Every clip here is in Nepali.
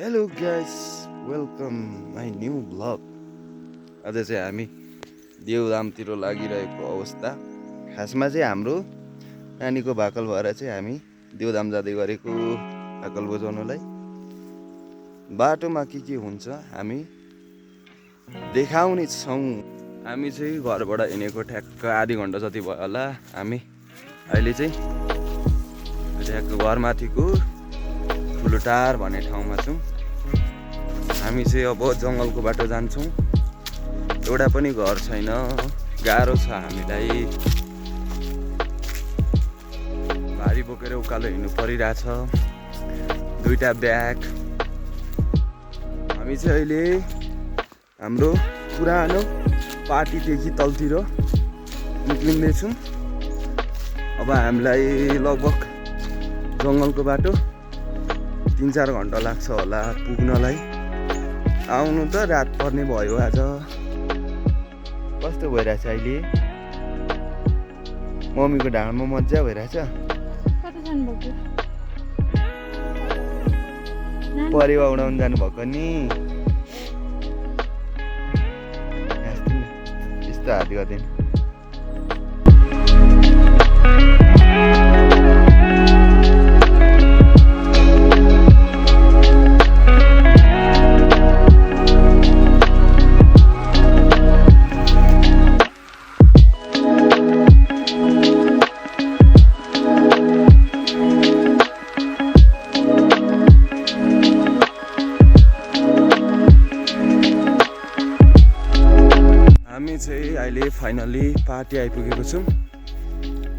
Hello guys, welcome my new blog. आज चाहिँ हामी देवधामतिर लागिरहेको अवस्था। खासमा चाहिँ हाम्रो नानीको भाकल भएर चाहिँ हामी देवधाम जाँदै गरेको भाकल बजाउनलाई। बाटोमा के हुन्छ हामी देखाउने छौँ। हामी चाहिँ घरबाट हिँडेको ठ्याक्क आधी घन्टा जति भयो होला। हामी अहिले चाहिँ ठ्याक्क घरमाथिको ठुलो टार भन्ने ठाउँमा छौँ। हामी चाहिँ अब जङ्गलको बाटो जान्छौँ। एउटा पनि घर छैन, गाह्रो छ हामीलाई। भारी बोकेर उकालो हिँड्नु परिरहेछ, दुईटा ब्याग। हामी चाहिँ अहिले हाम्रो पुरानो पार्टीदेखि तलतिर निक्लिँदैछौँ। अब हामीलाई लगभग जङ्गलको बाटो 3-4 घन्टा लाग्छ होला पुग्नलाई। आउनु त रात पर्ने भयो। आज कस्तो भइरहेछ अहिले? मम्मीको ढाडमा मजा भइरहेछ। परेवा उडाउनु जानुभएको नि? यस्तो हात गर्दैन। हामी चाहिँ अहिले फाइनली पार्टी आइपुगेको छौँ।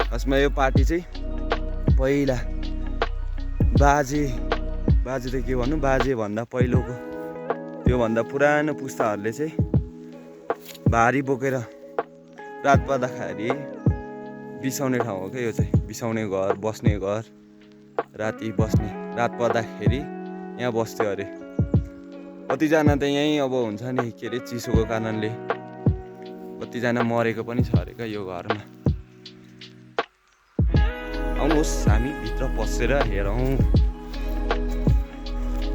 खासमा यो पार्टी चाहिँ पहिला बाजे त के भन्नु, बाजे भन्दा पहिलोको त्योभन्दा पुरानो पुस्ताहरूले चाहिँ भारी बोकेर रात पर्दाखेरि बिसाउने ठाउँ हो क्या यो चाहिँ। बिसाउने घर, बस्ने घर, राति बस्ने। रात पर्दाखेरि यहाँ बस्थ्यो अरे। कतिजना त यहीँ अब हुन्छ नि, के अरे, चिसोको कारणले कतिजना मरेको पनि छ अरे क्या यो घरमा। आउनुहोस् हामी भित्र पसेर हेरौँ।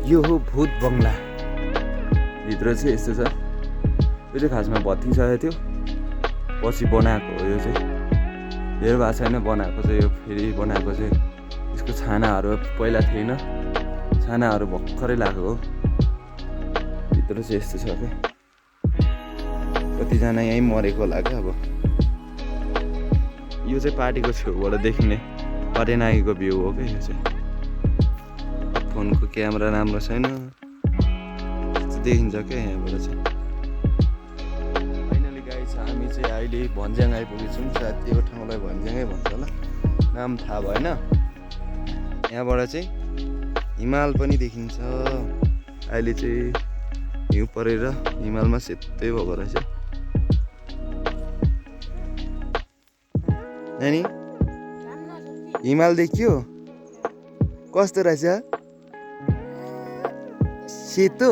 यो हो भूत बङ्गला। भित्र चाहिँ यस्तो छ। यो चाहिँ खासमा भत्किसकेको थियो, पछि बनाएको हो। यो चाहिँ धेरै भएको छैन बनाएको चाहिँ। यो फेरि बनाएको चाहिँ यसको छानाहरू पहिला थिएन, छानाहरू भर्खरै लागेको हो। भित्र चाहिँ यस्तो छ क्या। कतिजना यहीँ मरेको होला क्या। अब यो चाहिँ पार्टीको छेउबाट देखिने परेनागीको भ्यू हो क्या यो चाहिँ। फोनको क्यामेरा राम्रो छैन, देखिन्छ क्या यहाँबाट चाहिँ। फाइनली गाइस, हामी चाहिँ अहिले भन्ज्याङ आइपुगेछौँ। सायद त्यो ठाउँलाई भन्ज्याङै भन्छ होला, नाम थाहा भएन। यहाँबाट चाहिँ हिमाल पनि देखिन्छ। अहिले चाहिँ हिउँ परेर हिमालमा सेतै भएको रहेछ। नानी, हिमाल देखियो? कस्तो रहेछ? सेतो?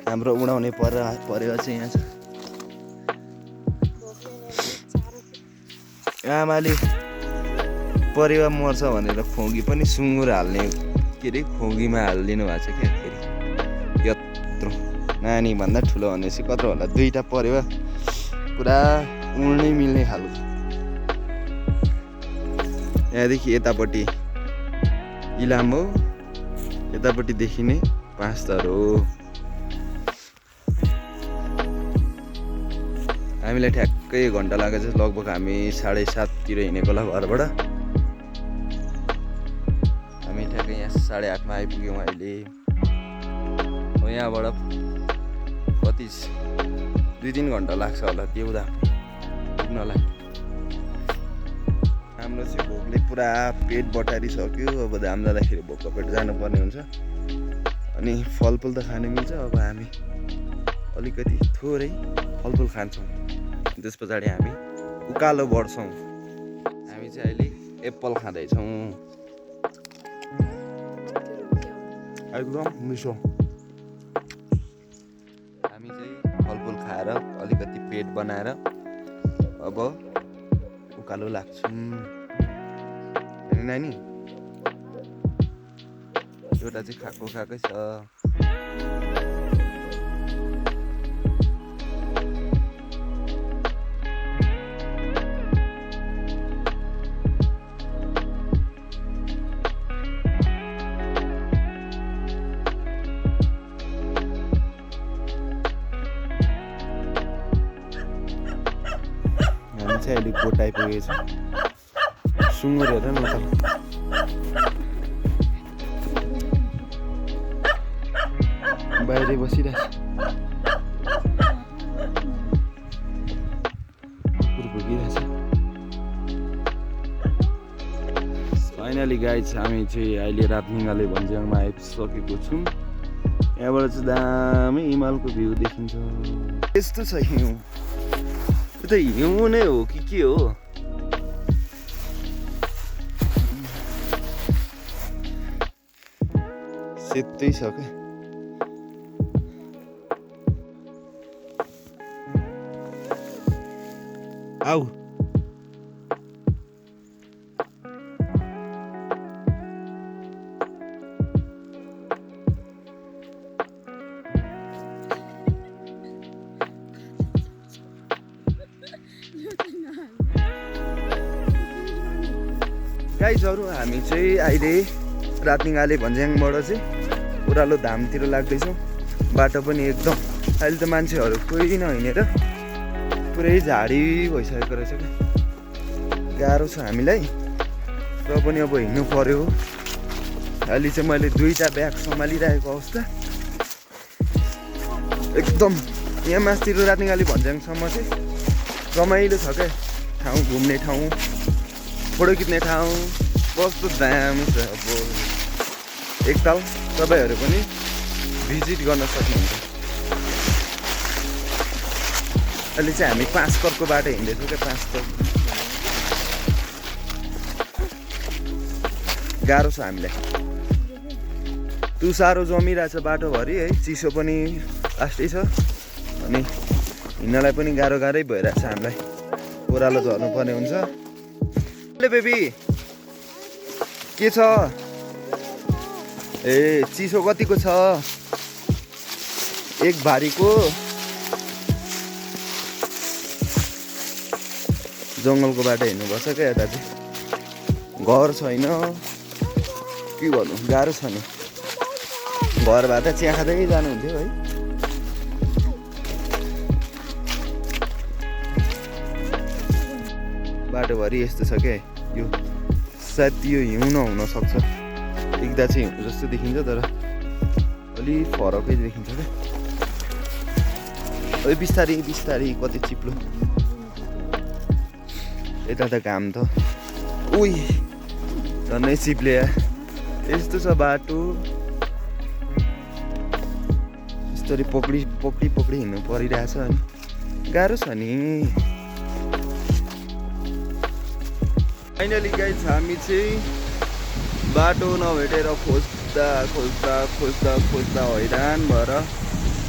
हाम्रो उडाउने परेवा चाहिँ यहाँ छ। आमाले परेवा मर्छ भनेर खोगी पनि सुँगुर हाल्ने, के अरे, खोगीमा हालिदिनु भएको छ क्या। फेरि यत्रो नानी भन्दा ठुलो भनेपछि कत्रो होला? 2टा परेवा पुरा उड्नै मिल्ने खालको। यहाँदेखि यतापट्टि इलाम हो, यतापट्टि देखिने पाँचथर हो। हामीलाई ठ्याक्कै 1 घन्टा लागेको छ। लगभग हामी 7:30 हिँडेको होला घरबाट। हामी ठ्याक्कै यहाँ 8:30 आइपुग्यौँ अहिले। हो यहाँबाट कति 2-3 घन्टा लाग्छ होला देवधाम पुग्नलाई। हाम्रो चाहिँ भोकले पुरा पेट बटारिसक्यो। अब धाम जाँदाखेरि भोक पेट जानुपर्ने हुन्छ। अनि फलफुल त खानु मिल्छ। अब हामी अलिकति थोरै फलफुल खान्छौँ, त्यस पछाडि हामी उकालो बढ्छौँ। हामी चाहिँ अहिले एप्पल खाँदैछौँ। एकदम मिठो। हामी चाहिँ फलफुल खाएर अलिकति पेट बनाएर अब उकालो लाग्छौँ होइन नानी? एउटा चाहिँ खाएकै छ। हामी चाहिँ अहिले गोठ आइपुगेको छ। सुँगुर हेर न त, बाहिरै बसिरहेछ। कुकुर भुकिरहेछ। फाइनली गाइज हामी चाहिँ अहिले रातनिगाले भन्ज्याङमा आइसकेको छौँ। यहाँबाट चाहिँ दामी हिमालको भ्यू देखिन्छ। यस्तो छ हिउँ, यो त हिउँ नै हो कि के हो? सेतै छ क्या। आऊ गाइजहरू, हामी चाहिँ अहिले रातनिगाले भन्ज्याङबाट चाहिँ ओह्रालो धामतिर लाग्दैछौँ। बाटो पनि एकदम अहिले त मान्छेहरू कोही नहिँडेर पुरै झाडी भइसकेको रहेछ क्या। गाह्रो छ हामीलाई, र पनि अब हिँड्नु पर्यो। अहिले चाहिँ मैले दुईवटा ब्याग सम्हालिरहेको अवस्था। एकदम यहाँ मास्तिर रातनिगाले भन्ज्याङसम्म चाहिँ रमाइलो छ क्या ठाउँ, घुम्ने ठाउँ, फोटो खिच्ने ठाउँ, कस्तो दामी छ। अब एकताल तपाईँहरू पनि भिजिट गर्न सक्नुहुन्छ। अहिले चाहिँ हामी 5 करको बाटो हिँड्दैछौँ क्या। 5 कर गाह्रो छ हामीलाई। तुसारो जमिरहेछ बाटोभरि है, चिसो पनि लास्टै छ, अनि हिँड्नलाई पनि गाह्रै भइरहेछ हामीलाई। ओह्रालो झर्नु पर्ने हुन्छ। बेबी के छ? ए चिसो कतिको छ? एक भारीको। जङ्गलको बाटो हिँड्नुपर्छ क्या। यता चाहिँ घर छैन, के गर्नु, गाह्रो छ नि। घर भए त चिया खाँदै जानुहुन्थ्यो है। बाटोभरि यस्तो छ क्या। यो सायद यो हिउँ नहुन सक्छ, देख्दा चाहिँ हिउँ जस्तो देखिन्छ तर अलि फरकै देखिन्छ क्या। अलिक बिस्तारी बिस्तारी कति चिप्लो। यता त घाम त उही झन्नै चिप्ले। यस्तो छ बाटो, यस्तरी पक्री हिँड्नु परिरहेछ। अनि गाह्रो छ नि। फाइनली गाइज हामी चाहिँ बाटो नभेटेर खोज्दा हैरान भएर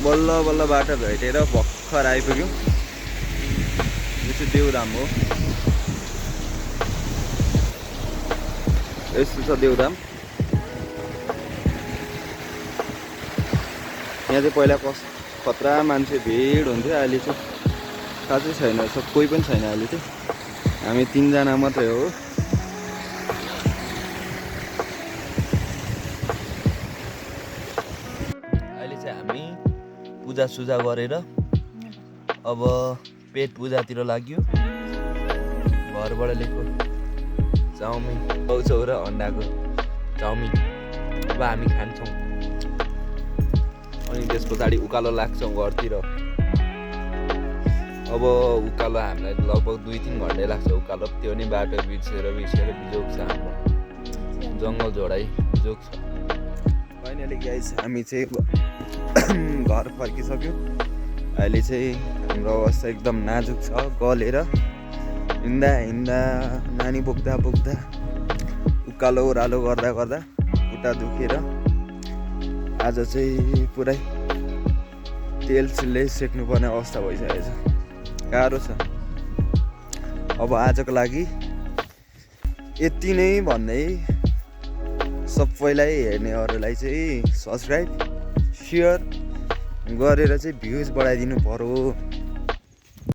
बल्ल बाटो भेटेर भर्खर आइपुग्यौँ। यो चाहिँ देउधाम हो। यस्तो छ देउधाम। यहाँ चाहिँ पहिला खतरा मान्छे भिड हुन्थ्यो, अहिले चाहिँ खासै छैन, कोही पनि छैन। अहिले चाहिँ हामी 3 जना मात्रै हो। अहिले चाहिँ हामी पूजासुजा गरेर अब पेट पूजातिर लाग्यो। घरबाट ल्याएको चाउमिन, चाउचाउ र अन्डाको चाउमिन अब हामी खान्छौँ। अनि त्यस पछाडि उकालो लाग्छौँ घरतिर। अब उकालो हामीलाई लगभग 2-3 घन्टा लाग्छ उकालो। त्यो नि बाटो बिर्सेर बिजोग छ हाम्रो, जङ्गल झोडाइ बिजोग छ। फाइनली गाइस हामी चाहिँ घर फर्किसक्यौँ। अहिले चाहिँ हाम्रो अवस्था एकदम नाजुक छ। गलेर हिँड्दा नानी बोक्दा उकालो ओह्रालो गर्दा खुट्टा दुखेर आज चाहिँ पुरै तेलले सेक्नुपर्ने अवस्था भइसकेको छ। गाह्रो छ। अब आजको लागि यति नै भन्दै सबैलाई हेर्नेहरूलाई चाहिँ सब्सक्राइब सेयर गरेर चाहिँ भ्युज बढाइदिनु पर्यो।